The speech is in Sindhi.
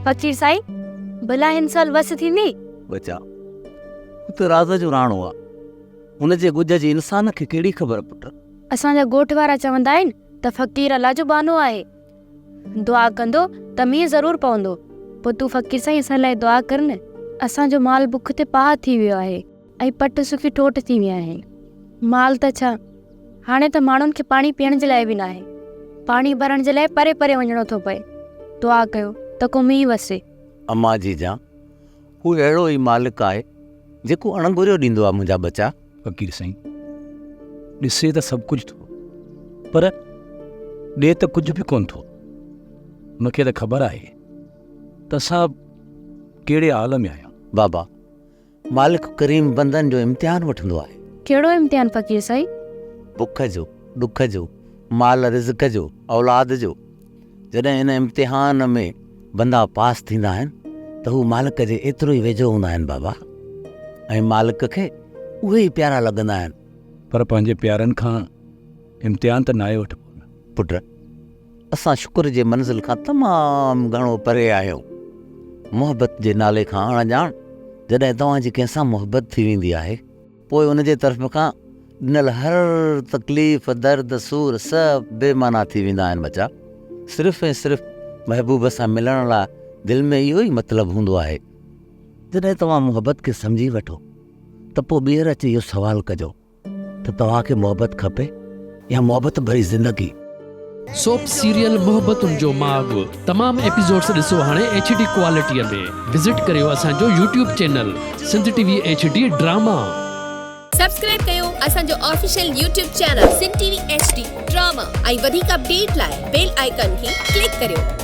فقير سائين، ڀلا هن سال وس ٿيندي؟ ٻچا، هو ته راز جو راڻو آ. هن جي ڳجهه جي انسان کي ڪهڙي خبر پٽ. اسان جا ڳوٺ وارا چوندا آهن ته فقير الله جو ٻانهو آهي. دعا ڪندو ته مينهن ضرور پوندو. پوء تون فقير سائين اسان لاء دعا ڪر نه. اسان جو مال بک تي پاهه ٿي ويو آهي ۽ پٽ سڪي ٺوٺ ٿي ويا آهن. مال ته ڇا، هاڻي ته ماڻهن کي پاڻي پيئڻ جي لاء به ناهي. پاڻي ڀرڻ جي لاء پري پري وڃڻو ٿو پئي. دعا ڪيو ته ڪو مينهن وسي. امان جي جان، هو اهڙو ئي مالڪ آهي، جيڪو اڻ گهريو ڏيندو آهي منهنجا ٻچا. فقير سائين، ڏسي ته سڀ ڪجهه ٿو، پر ڏي ته ڪجهه به ڪونه ٿو. هن کي ته خبر آهي ته اسان ڪهڙي حال ۾ آهيون. بابا، مالڪ ڪريم بندن جو امتحان وٺندو آهي. ڪهڙو امتحان فقير سائين؟ بک جو، ڏک جو، مال رزق جو، اولاد جو. جڏهن ان امتحان ۾ بندا پاس ٿيندا آهن ته هو مالڪ جي ايترو ئي ويجهو هوندا آهن بابا ۽ مالڪ کي اهي ئي پيارا لڳندا آهن. پر پنهنجي پيارن کان امتحان ته ناهي وٺبو نه. پٽ اسان شڪر جي منزل کان تمام گهڻو پري آهيون. محبت جي نالي کان اڻ ڄاڻ جڏهن توهان جي ڪنهن سان محبت ٿي ويندي آهي، پوء ان جي طرف کان ڏنل هر تڪليف، درد، سور سڀ بي معنيٰ ٿي ويندا آهن ٻچا. صرف ۽ صرف محبوب سان ملڻ لاء دل ۾ اهو ئي مطلب هوندو آهي. جڏهن توهان محبت کي سمجهي وٺو ته پوء ٻيهر اچي اهو سوال ڪجو. ته توهان کي محبت کپي يا محبت ڀري زندگي. سوپ سيريل محبتن جو ماڳ تمام ايپيسوڊس ڏسو هاڻي ايڇ ڊي ڪوالٽي ۾ وزٽ ڪريو اسان جو YouTube channel Sindh T V H D drama. Subscribe ڪيو اسان جو official YouTube channel Sindh T V H D drama ۽ وڌيڪ اپڊيٽ لاء بيل آئيڪان کي ڪلڪ ڪريو.